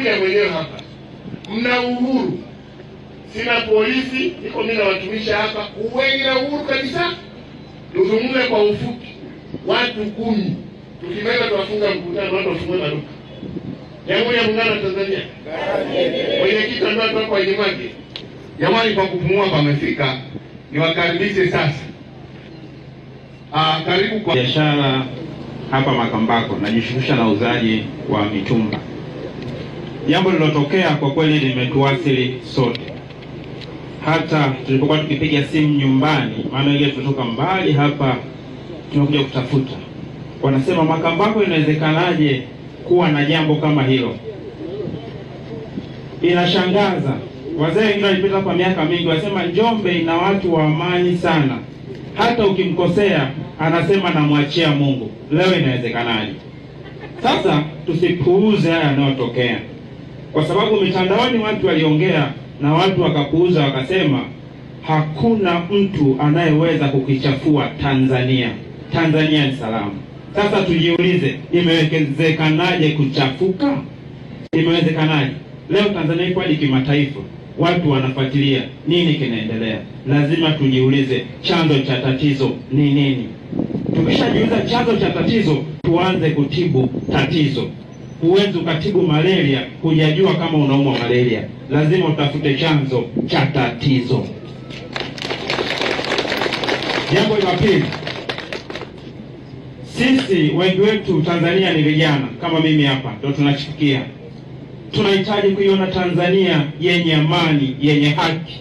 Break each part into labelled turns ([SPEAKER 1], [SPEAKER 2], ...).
[SPEAKER 1] Nimekuja mwenyewe hapa, mna uhuru, sina polisi, niko mimi na watumishi hapa, uweni na uhuru kabisa. Tuzungumze kwa ufupi, watu 10 tukimaliza tuwafunga mkutano, watu wafungue maduka. Jamhuri ya Muungano wa Tanzania, mwenyekiti ambaye toka mwake.
[SPEAKER 2] Jamani, kwa kupumua pamefika, niwakaribishe sasa. Karibu kwa
[SPEAKER 3] biashara hapa Makambako, najishughulisha na uuzaji wa mitumba. Jambo lililotokea kwa kweli limetuathiri sote, hata tulipokuwa tukipiga simu nyumbani, maana ile tunatoka mbali hapa tunakuja kutafuta, wanasema Makambako inawezekanaje kuwa na jambo kama hilo? Inashangaza. Wazee wengine walipita kwa miaka mingi, wasema Njombe ina watu wa amani sana, hata ukimkosea anasema namwachia Mungu. Leo inawezekanaje? Sasa tusipuuze haya yanayotokea, kwa sababu mitandaoni watu waliongea na watu wakapuuza, wakasema hakuna mtu anayeweza kukichafua Tanzania, Tanzania ni salama. Sasa tujiulize, imewezekanaje kuchafuka? Imewezekanaje? Leo Tanzania iko hadi kimataifa, watu wanafuatilia nini kinaendelea. Lazima tujiulize chanzo cha tatizo ni nini. Tukishajiuliza chanzo cha tatizo, tuanze kutibu tatizo. Huwezi ukatibu malaria hujajua kama unaumwa malaria. Lazima utafute chanzo cha tatizo. Jambo la pili, sisi wengi wetu Tanzania ni vijana, kama mimi hapa ndo tunachipukia. Tunahitaji kuiona Tanzania yenye amani, yenye haki.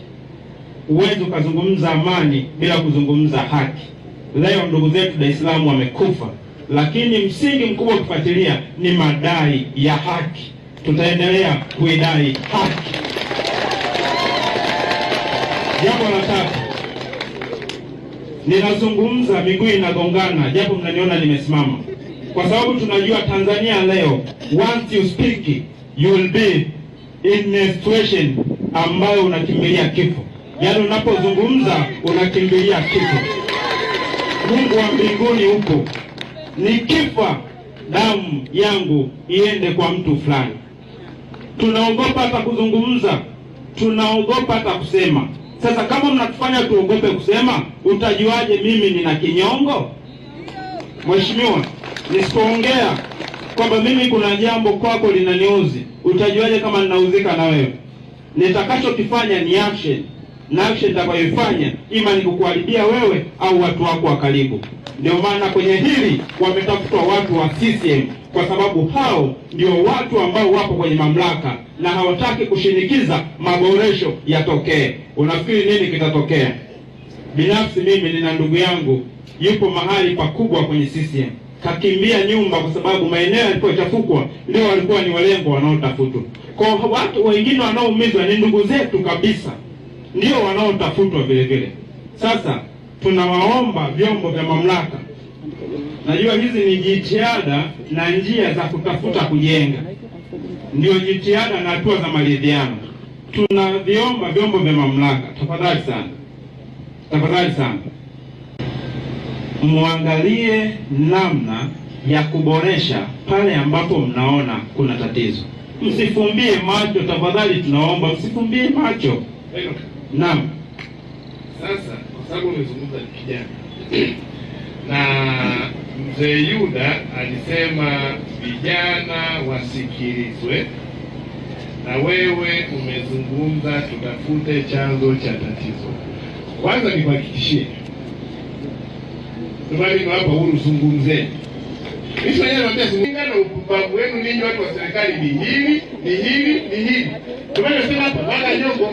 [SPEAKER 3] Huwezi ukazungumza amani bila kuzungumza haki. Leo ndugu zetu Dar es Salaam wamekufa, lakini msingi mkubwa ukifuatilia ni madai ya haki. Tutaendelea kuidai haki. Jambo la tatu, ninazungumza miguu inagongana, japo mnaniona nimesimama, kwa sababu tunajua Tanzania leo, once you speak you will be in a situation ambayo unakimbilia kifo. Yaani unapozungumza unakimbilia kifo. Mungu wa mbinguni huko, nikifa damu yangu iende kwa mtu fulani. Tunaogopa hata kuzungumza, tunaogopa hata kusema. Sasa kama mnatufanya tuogope kusema, utajuaje mimi nina kinyongo? Mheshimiwa, nisipoongea kwamba mimi kuna jambo kwako linaniuzi, utajuaje kama ninauzika na wewe? Nitakachokifanya ni action, na action nitakayoifanya ima ni kukuharibia wewe au watu wako wa karibu. Ndio maana kwenye hili wametafutwa watu wa CCM, kwa sababu hao ndio watu ambao wapo kwenye mamlaka na hawataki kushinikiza maboresho yatokee. Unafikiri nini kitatokea? Binafsi mimi nina ndugu yangu yupo mahali pakubwa kwenye CCM, kakimbia nyumba kwa sababu maeneo yalipochafukwa ndio walikuwa ni walengwa wanaotafutwa. Kwa watu wengine wanaoumizwa ni ndugu zetu kabisa, ndio wanaotafutwa vile vile. Sasa tunawaomba vyombo vya mamlaka, najua hizi ni jitihada na njia za kutafuta kujenga, ndio jitihada na hatua za maridhiano. Tunaviomba vyombo vya mamlaka, tafadhali sana, tafadhali sana, muangalie namna ya kuboresha pale ambapo mnaona kuna tatizo. Msifumbie macho tafadhali, tunaomba msifumbie macho. Naam.
[SPEAKER 1] Sasa kwa sababu umezungumza ni kijana na mzee Yuda alisema vijana wasikilizwe, na wewe umezungumza tutafute chanzo cha tatizo. Kwanza nikuhakikishie, ndio hapa huru, zungumzeni. Mimi mwenyewe naambia zungumza na upumbavu wenu ninyi watu wa serikali ni hili, ni hili, ni hili. Ndio maana nasema hapa baada nyongo.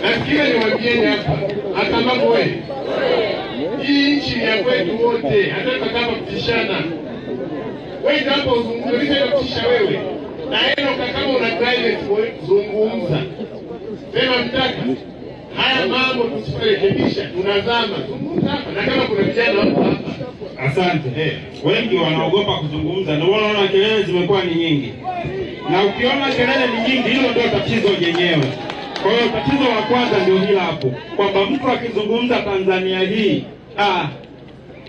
[SPEAKER 1] Nafikiri niwaambieni hapa hata mambo wewe. Hii nchi ni ya kwetu wote, hata kama kutishana. Wewe hapo uzungumze kutisha wewe. Na yeye kama una private zungumza. Sema mtaka haya mambo tusiporekebisha tunazama. Zungumza hapa, na kama kuna vijana wako hapa.
[SPEAKER 3] Asante. Wengi wanaogopa kuzungumza, ndio wanaona kelele zimekuwa ni nyingi, na ukiona kelele ni nyingi, hilo ndio tatizo lenyewe. Kwa hiyo tatizo la kwanza ndio hilo hapo, kwamba mtu akizungumza Tanzania hii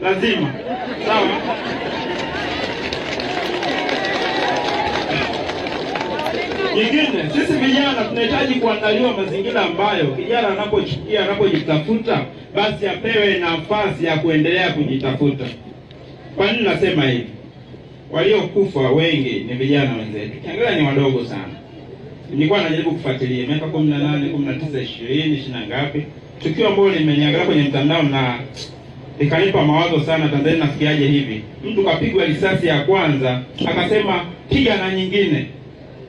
[SPEAKER 3] lazima sawa. Nyingine, sisi vijana tunahitaji kuandaliwa mazingira ambayo kijana anapochukia, anapojitafuta, basi apewe nafasi ya kuendelea kujitafuta. Kwa nini nasema hivi? Waliokufa wengi ni vijana wenzetu, kiangalia ni wadogo sana. Nilikuwa najaribu kufuatilia miaka 18, 19, 20, 20 na ngapi, tukio ambalo limeniangalia kwenye mtandao na ikanipa mawazo sana. Tanzania nafikiaje hivi? Mtu kapigwa risasi ya kwanza akasema piga na nyingine,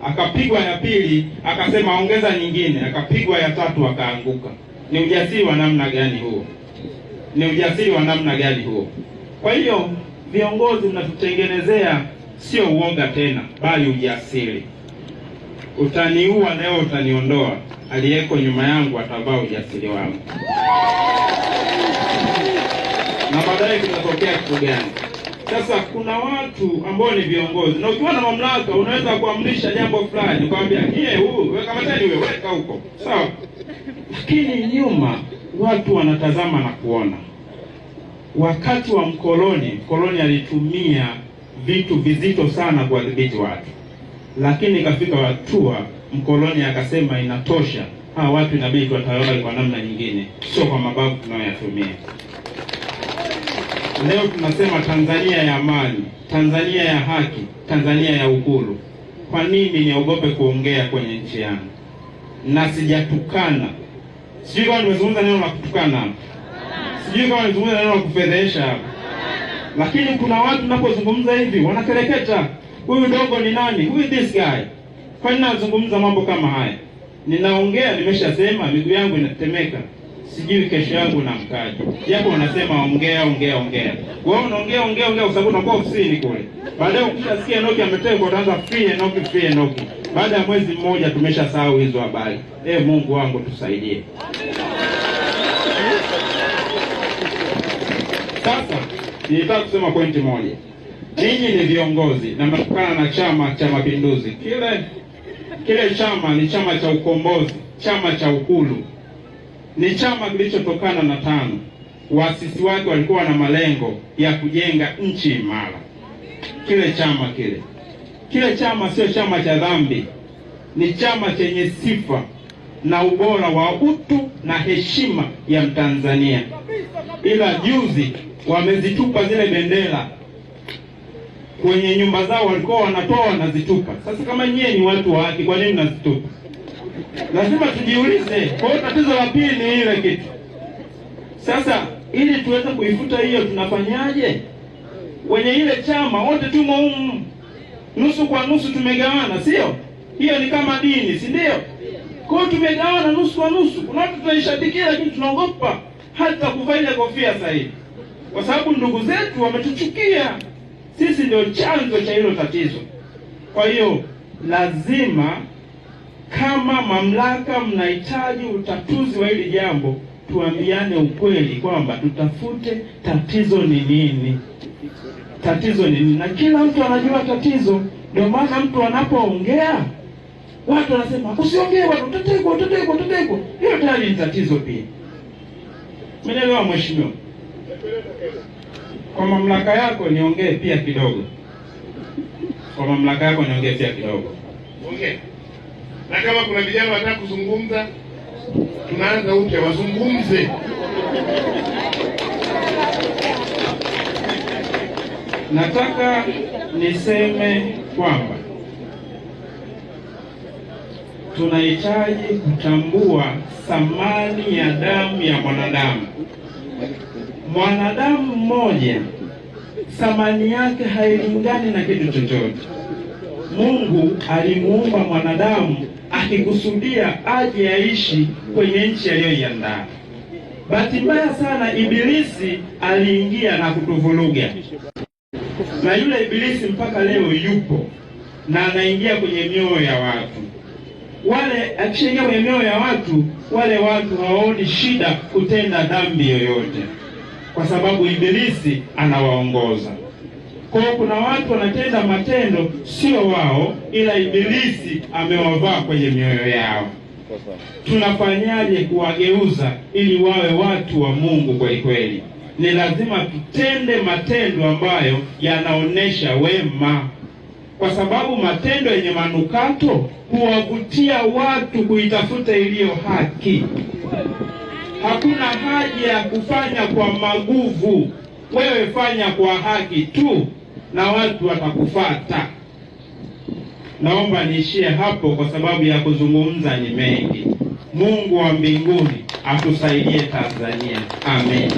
[SPEAKER 3] akapigwa ya pili akasema ongeza nyingine, akapigwa ya tatu akaanguka. Ni ujasiri wa namna gani huo? Ni ujasiri wa namna gani huo? Kwa hiyo viongozi mnatutengenezea sio uoga tena, bali ujasiri. Utaniua leo, utaniondoa, aliyeko nyuma yangu atavaa ujasiri wangu. Na baadaye kinatokea kitu gani? Sasa kuna watu ambao ni viongozi, na ukiwa na mamlaka unaweza kuamrisha jambo fulani, ukamwambia yeye huyu weka matani, wewe weka huko, sawa. Lakini nyuma watu wanatazama na kuona. Wakati wa mkoloni, mkoloni alitumia vitu vizito sana kuwadhibiti watu, lakini ikafika hatua mkoloni akasema inatosha, hawa watu inabidi tuwatawale kwa namna nyingine, sio kwa mabavu tunayoyatumia. Leo tunasema Tanzania ya amani, Tanzania ya haki, Tanzania ya uhuru. Kwa nini niogope kuongea kwenye nchi yangu? Na sijatukana. Sijui kama nimezungumza neno la kutukana hapa, sijui kama nimezungumza neno la kufedhehesha hapa, lakini kuna watu napozungumza hivi wanakereketa, huyu dogo ni nani? Who is this guy? Kwa nini nazungumza mambo kama haya? Ninaongea, nimeshasema miguu yangu inatetemeka, sijui kesho yangu naamkaje. Japo unasema ongea ongea ongea, wewe unaongea ongea ongea kwa sababu unakuwa ofisini kule. Baadaye ukishasikia Enoki ametekwa, utaanza free Enoki, free Enoki. Baada ya mwezi mmoja tumeshasahau hizo habari. Mungu wangu tusaidie. Sasa nilitaka kusema pointi moja. Ninyi ni viongozi na mnatokana na Chama cha Mapinduzi. Kile chama ni chama cha ukombozi, chama cha uhuru. Ni chama kilichotokana na TANU. Waasisi wake walikuwa na malengo ya kujenga nchi imara. Kile chama kile. Kile chama sio chama cha dhambi. Ni chama chenye sifa na ubora wa utu na heshima ya Mtanzania. Ila juzi wamezitupa zile bendera kwenye nyumba zao, walikuwa wanatoa wanazitupa. Sasa kama nyie ni watu wa haki, kwa nini mnazitupa? Lazima tujiulize. Kwa hiyo tatizo la pili ni ile kitu. Sasa ili tuweze kuifuta hiyo tunafanyaje? Wenye ile chama wote tumo humu, nusu kwa nusu tumegawana, sio? Hiyo ni kama dini, si ndio? Kwa hiyo tumegawana nusu kwa nusu. Kuna watu tunaishabikia lakini tunaogopa hata kuvaa ile kofia sasa hivi, kwa sababu ndugu zetu wametuchukia. Sisi ndio chanzo cha hilo tatizo. Kwa hiyo lazima kama mamlaka mnahitaji utatuzi wa hili jambo, tuambiane ukweli kwamba tutafute tatizo ni nini. Tatizo ni nini? Na kila mtu anajua tatizo. Ndio maana mtu anapoongea watu wanasema usiongee bwana, utatekwa, utatekwa, utatekwa. Hiyo tayari ni tatizo pia. Umeelewa mheshimiwa? Kwa mamlaka yako niongee pia kidogo. Kwa mamlaka yako niongee pia kidogo.
[SPEAKER 1] Ongea. Na kama kuna vijana wanataka kuzungumza, tunaanza upya, wazungumze.
[SPEAKER 3] Nataka niseme kwamba tunahitaji kutambua thamani ya damu ya mwanadamu. Mwanadamu mmoja thamani yake hailingani na kitu chochote. Mungu alimuumba mwanadamu akikusudia aje aishi kwenye nchi aliyoiandaa. Bahati mbaya sana Ibilisi aliingia na kutuvuruga. Na yule Ibilisi mpaka leo yupo na anaingia kwenye mioyo ya watu. Wale akishaingia kwenye mioyo ya watu, wale watu hawaoni shida kutenda dhambi yoyote, kwa sababu Ibilisi anawaongoza. Kwa hiyo kuna watu wanatenda matendo sio wao, ila Ibilisi amewavaa kwenye mioyo yao. Tunafanyaje kuwageuza ili wawe watu wa Mungu kweli kweli? Ni lazima tutende matendo ambayo yanaonesha wema. Kwa sababu matendo yenye manukato huwavutia watu kuitafuta iliyo haki. Hakuna haja ya kufanya kwa maguvu. Wewe fanya kwa haki tu na watu watakufata. Naomba niishie hapo kwa sababu ya kuzungumza ni mengi. Mungu wa mbinguni atusaidie Tanzania. Amen.